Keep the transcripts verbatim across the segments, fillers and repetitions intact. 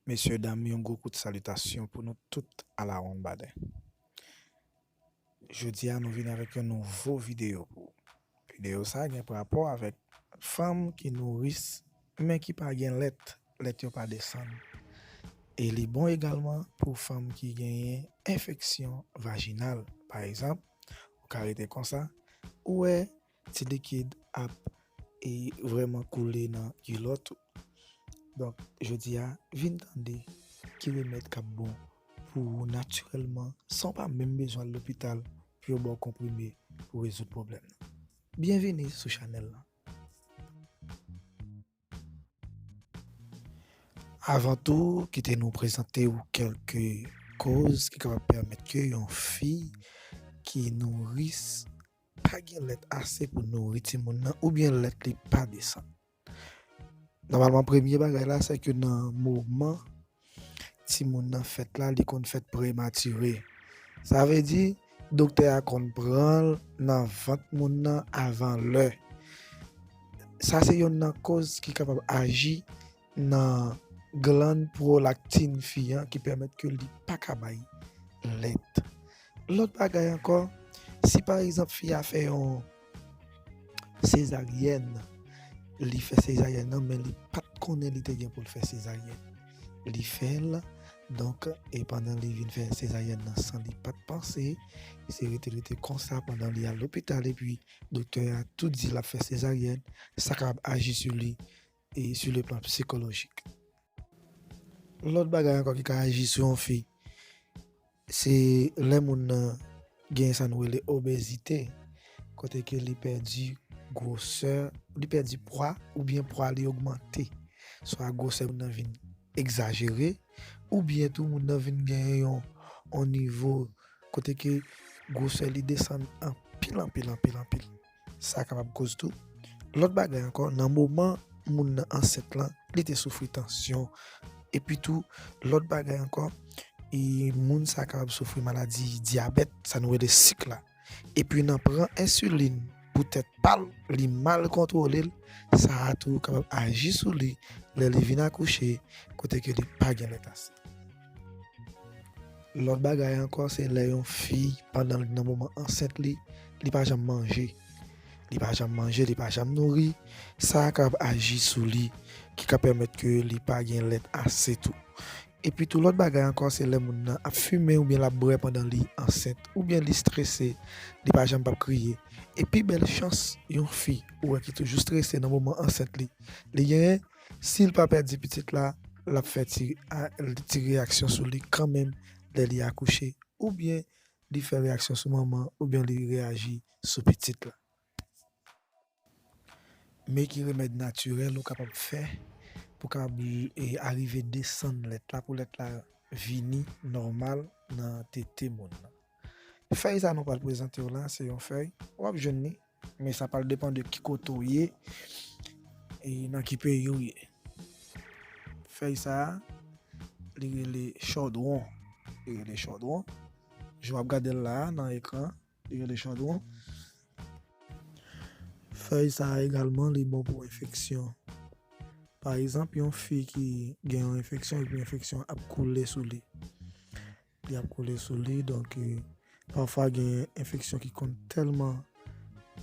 Mesye dam, yon gwo kout salitasyon pou nou tout alawonnbaden. Jodi a, nou vin avèk yon nouvo videyo pou ou. Videyo sa a gen pou rapò avèk fanm ki nouris, men ki pa gen lèt, lèt yo pa desann. E li bon egalman pou fanm ki genyen enfeksyon vajinal. Pa egzanp, ou ka rete konsa, ou wè ti likid ap e vrèman koule nan kilòt ou. Donk, jodi a, vin tande ki remèd k ap bon pou ou natirèlman, san w pa menm bezwen al lopital pou yo ba w konprime pou rezoud pwoblèm nan. Byenvini sou chanèl lan. Avan tou, kite nou prezante w kèlke koz ki kapab pèmèt ke yon fi ki nouris pa gen lèt ase pou nouri timoun nan oubyen lèt li pa desann. Nòmalman, premye bagay la, se ke nan moman timoun nan fèt la, li konn fèt prematire. Sa vle di, doktè a konn pran l nan vant moun nan avan lè. Sa se yonn nan koz ki kapab aji nan glann pwolaktin fi an ki pèmèt ke li pa ka bay lèt. Lòt bagay ankò, si pa egzanp fi a fè yon sezaryèn, li fè sezaryèn nan, men li pa t konnen li te gen pou l fè sezaryèn. Li fè l, donk, e pandan li vin fè sezaryèn nan san li pa t panse, se rete, rete konsa pandan li al lopital, epi doktè a tou di l ap fè sezaryèn, sa kapab aji sou li, e sou le plan sikolojik. Lòt bagay ankò ki ka aji sou yon fi, se lè moun nan gen sa nou rele obezite, kote ke li pèdi gwosè, li pèdi pwa, oubyen pwa li ogmante. Swa gwosè moun nan vin egzajere, oubyen tou moun nan vin genyen yon, yon nivo kote ke gwosè li desann anpil, anpil, anpil, anpil. Sa kapab koz tou. Lòt bagay ankò, nan moman moun nan ansent lan, li te soufri tansyon. Epi tou, lòt bagay ankò, e moun sa kapab soufri maladi dyabèt, sa nou rele sik la. Epi nan pran ensilin pou tèt pa l, li mal kontwole l, sa a tou kapab aji sou li lè li vin akouche, kote ke li pa gen lèt ase. Lòt bagay ankò, se lè yon fi, pandan l nan moman ansent li, li pa janm manje. Li pa janm manje, li pa janm nouri. Sa a kapab aji sou li, ki ka pèmèt ke li pa gen lèt ase tou. Epi tou, lòt bagay ankò, se lè moun nan ap fimen oubyen l ap bwè pandan li ansent, oubyen li strese, li pa janm p ap kriye. E pi bèl chans yon fi, ou wè ki toujou strese nan moman ansent li, li genyen, si l pa pèdi pitit la, l ap fè ti, a, ti reyaksyon sou li kanmenm lè li akouche, oubyen li fè reyaksyon sou manman, oubyen li reyaji sou pitit la. Men ki remèd natirèl ou kapab fè pou kapab, e, arive desann lèt la, pou lèt la vini nòmal nan tete moun nan. Fèy sa nou pral prezante w la, se yon fèy, w ap jwenn li, men sa pral depann de ki kote w ye e nan ki peyi w ye. Fèy sa a, li rele chòdwon. Li rele chòdwon. Jan w ap gade l la a nan ekran, li rele chòdwon. Fèy sa a egalman, li bon pou enfeksyon. Pa egzanp, yon fi ki gen yon enfeksyon, epi enfeksyon ap koule sou li. Li ap koule sou li, donk, e, pafwa gen enfeksyon ki konn tèlman,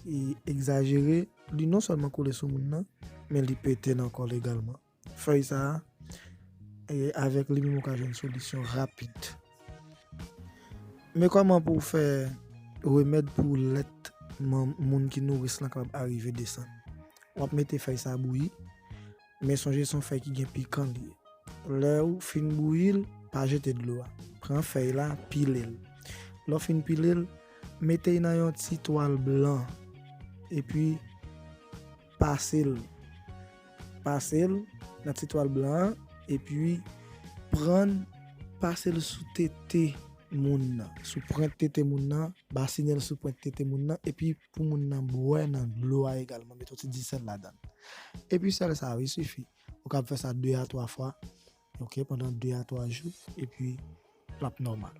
e, egzajere, li non sèlman koule sou moun nan, men li pete nan kò l egalman. Fèy sa a, e, avèk li menm ou ka jwenn solisyon rapid. Men kòman pou w fè remèd pou lèt moun ki nouris lan kapab arive desann? W ap mete fèy sa a bouyi, men sonje se yon fèy ki gen pikan li ye. Lè w fin bouyi l, pa jete dlo a. Pran fèy la, pile l. Lè w fin pile l, mete l nan yon ti twal blan, epi pase l. Pase l nan ti twal blan an, epi pran l, pase l sou tete moun nan, sou pwent tete moun nan, basinen l sou pwent tete moun nan, epi pou moun nan bwè nan dlo a egalman, mete yon ti disèl ladan l. Epi sèl sa a, wi, sifi. Ou kab fè sa de a twa fwa, oke, pandan de a twa jou, epi l ap nòmal.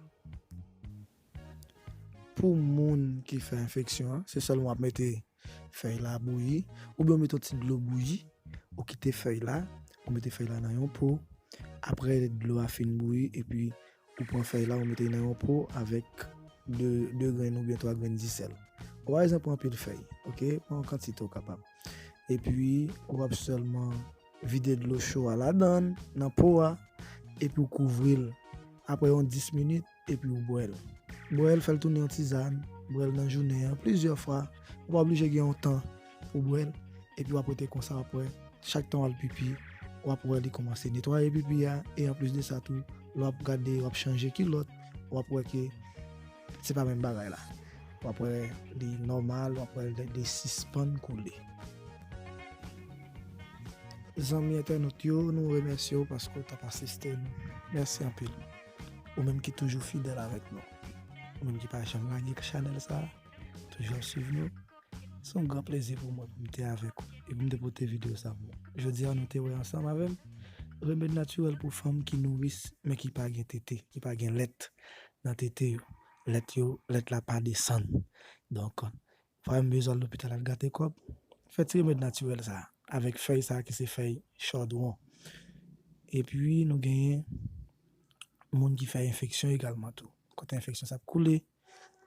Pou moun ki fè enfeksyon an, se sèlman w ap mete fèy la bouyi, oubyen w mete yon ti dlo bouyi, ou kite fèy la, ou mete fèy la nan yon po, Apre dlo a fin bouyi, epi ou pran fèy la, ou mete nan yon po avèk de, de grenn oubyen twa grenn disèl. Ou pa bezwen pran anpil fèy, oke? Pran yon kantite ou kapab. Epi, ou ap sèlman vide dlo cho a ladan, nan po a, epi ou kouvri l. Apre yon dis minit, epi ou bwè l. Bwè l, fè l tounen yon tizàn, bwè l nan jounen an plizyè fwa. Ou pa oblije gen yon tan pou bwè l, epi w ap rete konsa, w ap wè, chak tan w al pipi, w ap wè li kòmanse netwaye pipi a, e anplis de sa tou, lè w ap gade, w ap chanje kilòt, w ap wè ke se pa menm bagay la. W ap wè li nòmal, w ap wè li, li sispann koule. Zanmi entènot yo, nou remèsye w paske w t ap asiste nou. Mèsi anpil. Ou menm ki toujou fidèl avèk nou. Ou menm ki pa janm lage chanèl sa a, toujou ap swiv nou. Se yon gran plezi pou mwen pou m te avèk ou e pou m te pote videyo sa pou ou. Jodi a, nou te wè ansanm avè m remèd natirèl pou fanm ki nouris, men ki pa gen tete, ki pa gen lèt nan tete yo. Lèt yo, lèt la pa desann. Donk, pa menm bezwen al lopital al gate kòb. Fè ti remèd natirèl sa a, avèk fèy sa a ki se fèy chadwon. Epi, nou genyen moun ki fè enfeksyon egalman tou. Kote enfeksyon sa ap koule,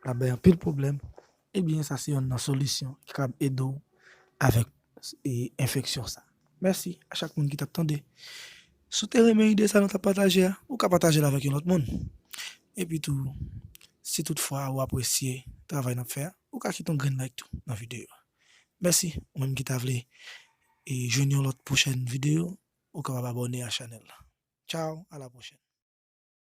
l ap bay anpil pwoblèm, ebyen, sa se yonn nan solisyon ki kab ede w avèk, e, enfeksyon sa. Mèsi a chak moun ki t ap tande. Si w te renmen ide sa nou t ap pataje a, ou ka pataje l avèk yon lòt moun. Epi tou, si toutfwa ou apresye travay n ap fè a, ou ka kite yon grenn like tou nan videyo a. Mèsi, ou menm ki ta vle, e, jwenn yon lòt pwochèn videyo, ou kapab abòne a chanèl la. Tchao, a la pwochèn.